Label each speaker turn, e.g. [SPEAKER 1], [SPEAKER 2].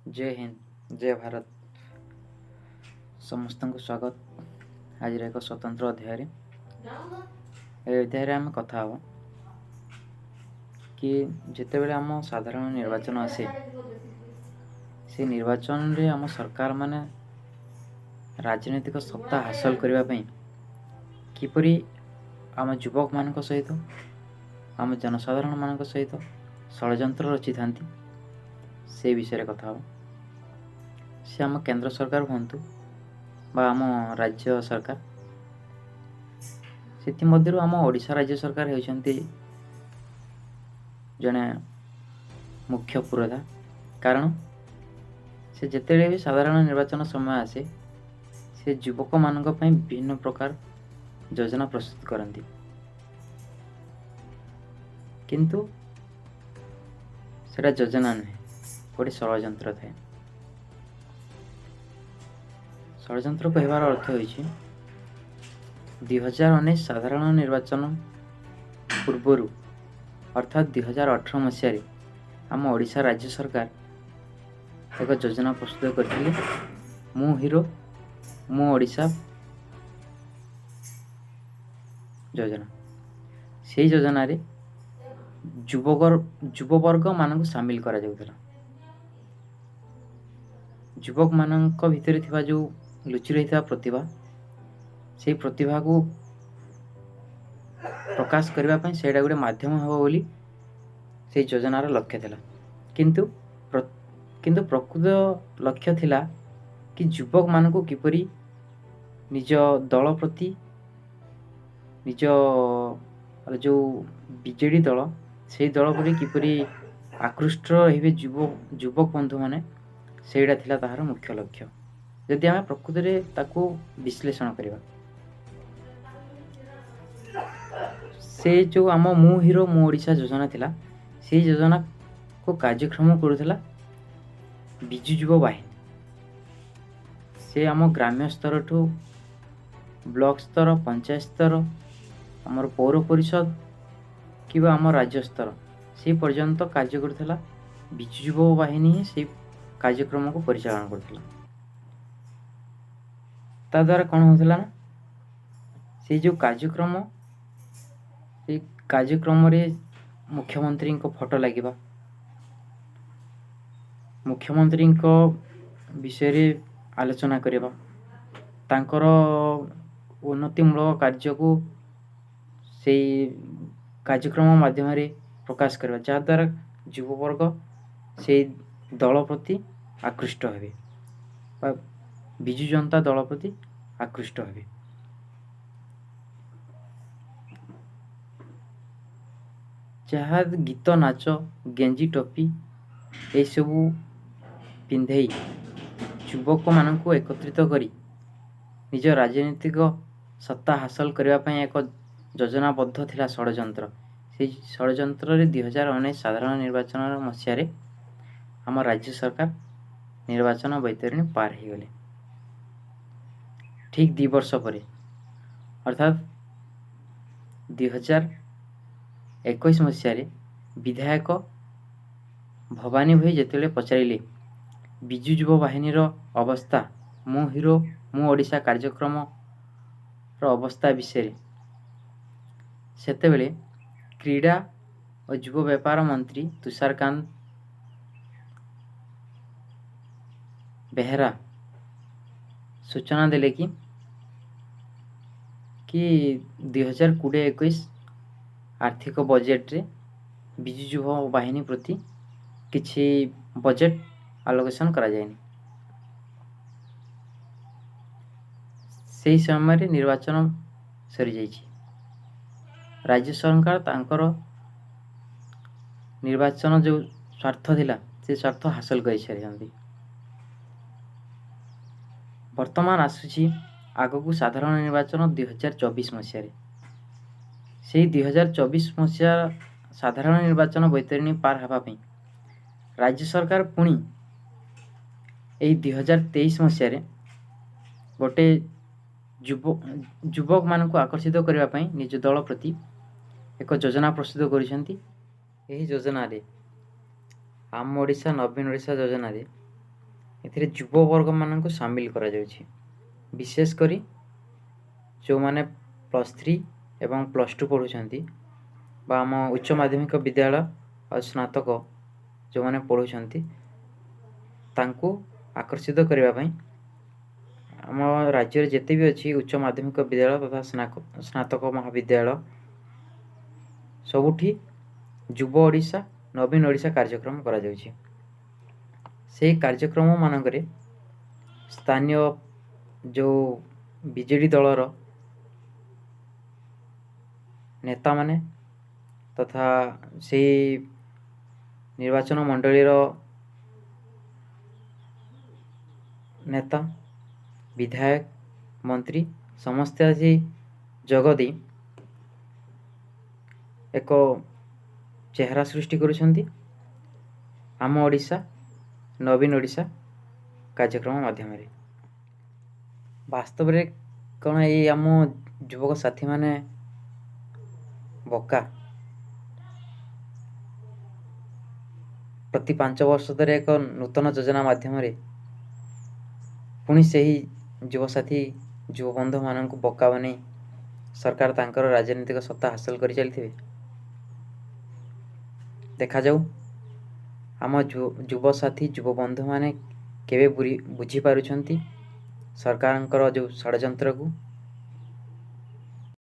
[SPEAKER 1] ଜୟ ହିନ୍ଦ, ଜୟ ଭାରତ। ସମସ୍ତଙ୍କୁ ସ୍ୱାଗତ ଆଜିର ଏକ ସ୍ୱତନ୍ତ୍ର ଅଧ୍ୟାୟରେ। ଏ ଅଧ୍ୟାୟରେ ଆମେ କଥା ହେବ କି ଯେତେବେଳେ ଆମ ସାଧାରଣ ନିର୍ବାଚନ ଆସେ, ସେ ନିର୍ବାଚନରେ ଆମ ସରକାରମାନେ ରାଜନୈତିକ ସତ୍ତା ହାସଲ କରିବା ପାଇଁ କିପରି ଆମ ଯୁବକମାନଙ୍କ ସହିତ, ଆମ ଜନସାଧାରଣମାନଙ୍କ ସହିତ ଷଡ଼ଯନ୍ତ୍ର ରଚିଥାନ୍ତି, ସେ ବିଷୟରେ କଥା ହେବ। ସେ ଆମ କେନ୍ଦ୍ର ସରକାର ହୁଅନ୍ତୁ ବା ଆମ ରାଜ୍ୟ ସରକାର, ସେଥିମଧ୍ୟରୁ ଆମ ଓଡ଼ିଶା ରାଜ୍ୟ ସରକାର ହେଉଛନ୍ତି ଜଣେ ମୁଖ୍ୟ ପୁରୋଧା। କାରଣ ସେ ଯେତେବେଳେ ବି ସାଧାରଣ ନିର୍ବାଚନ ସମୟ ଆସେ, ସେ ଯୁବକମାନଙ୍କ ପାଇଁ ବିଭିନ୍ନ ପ୍ରକାର ଯୋଜନା ପ୍ରସ୍ତୁତ କରନ୍ତି। କିନ୍ତୁ ସେଇଟା ଯୋଜନା ନୁହେଁ, ଗୋଟେ ଷଡ଼ଯନ୍ତ୍ର ଥାଏ। ଷଡ଼ଯନ୍ତ୍ର କହିବାର ଅର୍ଥ ହେଉଛି, 2019 ସାଧାରଣ ନିର୍ବାଚନ ପୂର୍ବରୁ, ଅର୍ଥାତ୍ 2018 ମସିହାରେ ଆମ ଓଡ଼ିଶା ରାଜ୍ୟ ସରକାର ଏକ ଯୋଜନା ପ୍ରସ୍ତୁତ କରିଥିଲେ, ମୁଁ ହିରୋ ମୁଁ ଓଡ଼ିଶା ଯୋଜନା। ସେଇ ଯୋଜନାରେ ଯୁବବର୍ଗମାନଙ୍କୁ ସାମିଲ କରାଯାଉଥିଲା। ଯୁବକମାନଙ୍କ ଭିତରେ ଥିବା ଯେଉଁ ଲୁଚି ରହିଥିବା ପ୍ରତିଭା, ସେଇ ପ୍ରତିଭାକୁ ପ୍ରକାଶ କରିବା ପାଇଁ ସେଇଟା ଗୋଟେ ମାଧ୍ୟମ ହେବ ବୋଲି ସେଇ ଯୋଜନାର ଲକ୍ଷ୍ୟ ଥିଲା। କିନ୍ତୁ ପ୍ରକୃତ ଲକ୍ଷ୍ୟ ଥିଲା କି ଯୁବକମାନଙ୍କୁ କିପରି ନିଜ ଦଳ ପ୍ରତି, ନିଜ ଯେଉଁ ବିଜେଡ଼ି ଦଳ, ସେଇ ଦଳ ପ୍ରତି କିପରି ଆକୃଷ୍ଟ ରହିବେ ଯୁବକ ବନ୍ଧୁମାନେ, ସେଇଟା ଥିଲା ତାହାର ମୁଖ୍ୟ ଲକ୍ଷ୍ୟ। ଯଦି ଆମେ ପ୍ରକୃତରେ ତାକୁ ବିଶ୍ଳେଷଣ କରିବା, ସେ ଯେଉଁ ଆମ ମୁଁ ହିରୋ ମୁଁ ଓଡ଼ିଶା ଯୋଜନା ଥିଲା, ସେଇ ଯୋଜନାକୁ କାର୍ଯ୍ୟକ୍ରମ କରୁଥିଲା ବିଜୁ ଯୁବ ବାହିନୀ। ସେ ଆମ ଗ୍ରାମ୍ୟ ସ୍ତରଠୁ ବ୍ଲକ ସ୍ତର, ପଞ୍ଚାୟତ ସ୍ତର, ଆମର ପୌର ପରିଷଦ କିମ୍ବା ଆମ ରାଜ୍ୟ ସ୍ତର, ସେଇ ପର୍ଯ୍ୟନ୍ତ କାର୍ଯ୍ୟ କରୁଥିଲା। ବିଜୁ ଯୁବ ବାହିନୀ ହିଁ ସେଇ କାର୍ଯ୍ୟକ୍ରମକୁ ପରିଚାଳନା କରୁଥିଲା। ତା ଦ୍ୱାରା କ'ଣ ହେଉଥିଲା ନା, ସେଇ ଯେଉଁ କାର୍ଯ୍ୟକ୍ରମ, ସେଇ କାର୍ଯ୍ୟକ୍ରମରେ ମୁଖ୍ୟମନ୍ତ୍ରୀଙ୍କ ଫଟୋ ଲାଗିବା, ମୁଖ୍ୟମନ୍ତ୍ରୀଙ୍କ ବିଷୟରେ ଆଲୋଚନା କରିବା, ତାଙ୍କର ଉନ୍ନତିମୂଳକ କାର୍ଯ୍ୟକୁ ସେଇ କାର୍ଯ୍ୟକ୍ରମ ମାଧ୍ୟମରେ ପ୍ରକାଶ କରିବା, ଯାହାଦ୍ୱାରା ଯୁବବର୍ଗ ସେଇ ଦଳ ପ୍ରତି ଆକୃଷ୍ଟ ହେବେ ବା ବିଜୁ ଜନତା ଦଳ ପ୍ରତି ଆକୃଷ୍ଟ ହେବେ। ଯାହା ଗୀତ, ନାଚ, ଗେଞ୍ଜି, ଟୋପି ଏସବୁ ପିନ୍ଧେଇ ଯୁବକମାନଙ୍କୁ ଏକତ୍ରିତ କରି ନିଜ ରାଜନୈତିକ ସତ୍ତା ହାସଲ କରିବା ପାଇଁ ଏକ ଯୋଜନାବଦ୍ଧ ଥିଲା ଷଡ଼ଯନ୍ତ୍ର। ସେଇ ଷଡ଼ଯନ୍ତ୍ରରେ 2019 ସାଧାରଣ ନିର୍ବାଚନର ମସିହାରେ ଆମ ରାଜ୍ୟ ସରକାର ନିର୍ବାଚନ ବୈତରଣୀ ପାର ହେଇଗଲେ। ଠିକ୍ 2 ବର୍ଷ ପରେ, ଅର୍ଥାତ୍ 2021 ମସିହାରେ ବିଧାୟକ ଭବାନୀ ଭୋଇ ଯେତେବେଳେ ପଚାରିଲେ ବିଜୁ ଯୁବ ବାହିନୀର ଅବସ୍ଥା, ମୁଁ ହିରୋ ମୁଁ ଓଡ଼ିଶା କାର୍ଯ୍ୟକ୍ରମର ଅବସ୍ଥା ବିଷୟରେ, ସେତେବେଳେ କ୍ରୀଡ଼ା ଓ ଯୁବ ବ୍ୟାପାର ମନ୍ତ୍ରୀ ତୁଷାରକାନ୍ତ ବେହେରା ସୂଚନା ଦେଲେ କି 2020-21 ଆର୍ଥିକ ବଜେଟରେ ବିଜୁ ଯୁବ ବାହିନୀ ପ୍ରତି କିଛି ବଜେଟ୍ ଆଲୋକେସନ୍ କରାଯାଇନି। ସେହି ସମୟରେ ନିର୍ବାଚନ ସରିଯାଇଛି। ରାଜ୍ୟ ସରକାର ତାଙ୍କର ନିର୍ବାଚନ ଯେଉଁ ସ୍ୱାର୍ଥ ଥିଲା, ସେ ସ୍ୱାର୍ଥ ହାସଲ କରିସାରିଛନ୍ତି। ବର୍ତ୍ତମାନ ଆସୁଛି ଆଗକୁ ସାଧାରଣ ନିର୍ବାଚନ 2024 ମସିହାରେ। ସେଇ 2024 ମସିହା ସାଧାରଣ ନିର୍ବାଚନ ବୈତରଣୀ ପାର ହେବା ପାଇଁ ରାଜ୍ୟ ସରକାର ପୁଣି ଏଇ 2023 ମସିହାରେ ଗୋଟେ ଯୁବକମାନଙ୍କୁ ଆକର୍ଷିତ କରିବା ପାଇଁ ନିଜ ଦଳ ପ୍ରତି ଏକ ଯୋଜନା ପ୍ରସ୍ତୁତ କରିଛନ୍ତି। ଏହି ଯୋଜନାରେ, ଆମ ଓଡ଼ିଶା ନବୀନ ଓଡ଼ିଶା ଯୋଜନାରେ ଏଥିରେ ଯୁବବର୍ଗମାନଙ୍କୁ ସାମିଲ କରାଯାଉଛି। ବିଶେଷ କରି ଯେଉଁମାନେ +3 ଏବଂ +2 ପଢ଼ୁଛନ୍ତି ବା ଆମ ଉଚ୍ଚ ମାଧ୍ୟମିକ ବିଦ୍ୟାଳୟ ଆଉ ସ୍ନାତକ ଯେଉଁମାନେ ପଢ଼ୁଛନ୍ତି, ତାଙ୍କୁ ଆକର୍ଷିତ କରିବା ପାଇଁ ଆମ ରାଜ୍ୟରେ ଯେତେ ବି ଅଛି ଉଚ୍ଚ ମାଧ୍ୟମିକ ବିଦ୍ୟାଳୟ ତଥା ସ୍ନାତକ ମହାବିଦ୍ୟାଳୟ, ସବୁଠି ଯୁବ ଓଡ଼ିଶା ନବୀନ ଓଡ଼ିଶା କାର୍ଯ୍ୟକ୍ରମ କରାଯାଉଛି। ସେହି କାର୍ଯ୍ୟକ୍ରମ ମାନଙ୍କରେ ସ୍ଥାନୀୟ ଯେଉଁ ବିଜେଡ଼ି ଦଳର ନେତାମାନେ ତଥା ସେଇ ନିର୍ବାଚନ ମଣ୍ଡଳୀର ନେତା, ବିଧାୟକ, ମନ୍ତ୍ରୀ ସମସ୍ତେ ଆସି ଯୋଗ ଦେଇ ଏକ ଚେହେରା ସୃଷ୍ଟି କରୁଛନ୍ତି ଆମ ଓଡ଼ିଶା ନବୀନ ଓଡ଼ିଶା କାର୍ଯ୍ୟକ୍ରମ ମାଧ୍ୟମରେ। ବାସ୍ତବରେ କ'ଣ ଏଇ ଆମ ଯୁବକ ସାଥୀମାନେ ବୋକା? ପ୍ରତି 5 ବର୍ଷ ଧରି ଏକ ନୂତନ ଯୋଜନା ମାଧ୍ୟମରେ ପୁଣି ସେହି ଯୁବସାଥୀ, ଯୁବବନ୍ଧୁମାନଙ୍କୁ ବୋକା ବନେଇ ସରକାର ତାଙ୍କର ରାଜନୈତିକ ସତ୍ତା ହାସଲ କରି ଚାଲିଥିବେ। ଦେଖାଯାଉ ଆମ ଯୁବସାଥୀ, ଯୁବବନ୍ଧୁମାନେ କେବେ ବୁଝିପାରୁଛନ୍ତି ସରକାରଙ୍କର ଯେଉଁ ଷଡ଼ଯନ୍ତ୍ରକୁ।